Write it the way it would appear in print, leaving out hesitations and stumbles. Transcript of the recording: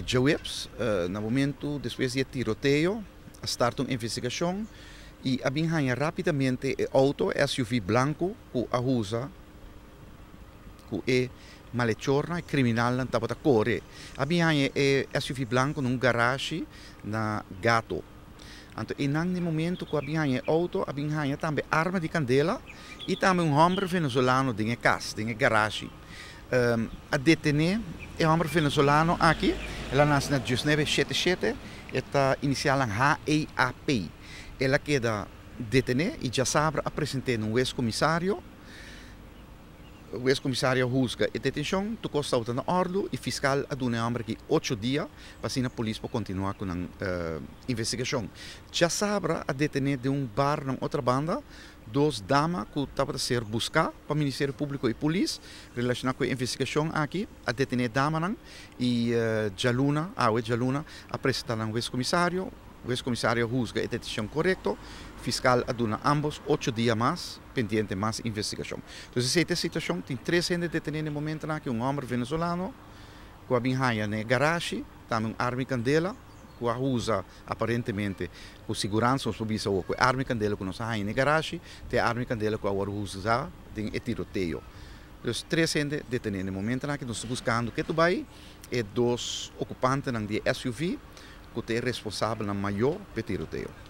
Djaweps, na momento despues di e tiroteo, a start un investigashon i a bin haña rápidamente e outo SUV blanku ku a usa ku e malechornan, e kriminalnan tabata kore. A bin haña e SUV blanku na un garashi na Gato. Anto einan di momento ku a bin haña e outo, a bin haña tambe arma di kandela i tambe un hòmber venezolano den e kas, den e garashi. A detené e hòmber venezolano aki, el a nase na diesnuebe shete shete, e ta inisialnan HEAP. El a keda detené i djasabra a present'é na un wes komisario. Wes komisario a husga e detenshon, tur kos tabata na òrdu i fiskal a duna e hòmber aki ocho dia pa asina polis por kontinuá ku nan investigashon. Djasabra a detené den un bar na un otra banda dos dama ku tabata ser buská pa Ministerio Públiko i polis relashoná ku e investigashon aki. A detené e damanan i djaluna, awe djaluna, a presentá nan wes komisario. Wes komisario a husga e detenshon korekto. Fiskal a duna ámbos ocho dia mas pendiente mas investigashon. Entonces esei ta e situashon. Tin tres hende detené na e momentonan aki, un hòmber venezolano ku a bin haña na e garashi, tambe un arma i kandela ku a usa aparentemente ku siguransa, nos por bisa awor ku e arma i kandela ku nos a haña na e garashi ta e arma i kandela ku a wòrdu usa den e tiroteo. Dus tres hende detené na e momentonan aki. Nos ta buskando ke tur bai e dos okupantenan di e SUV ku ta e responsabelnan mayó pa e tiroteo.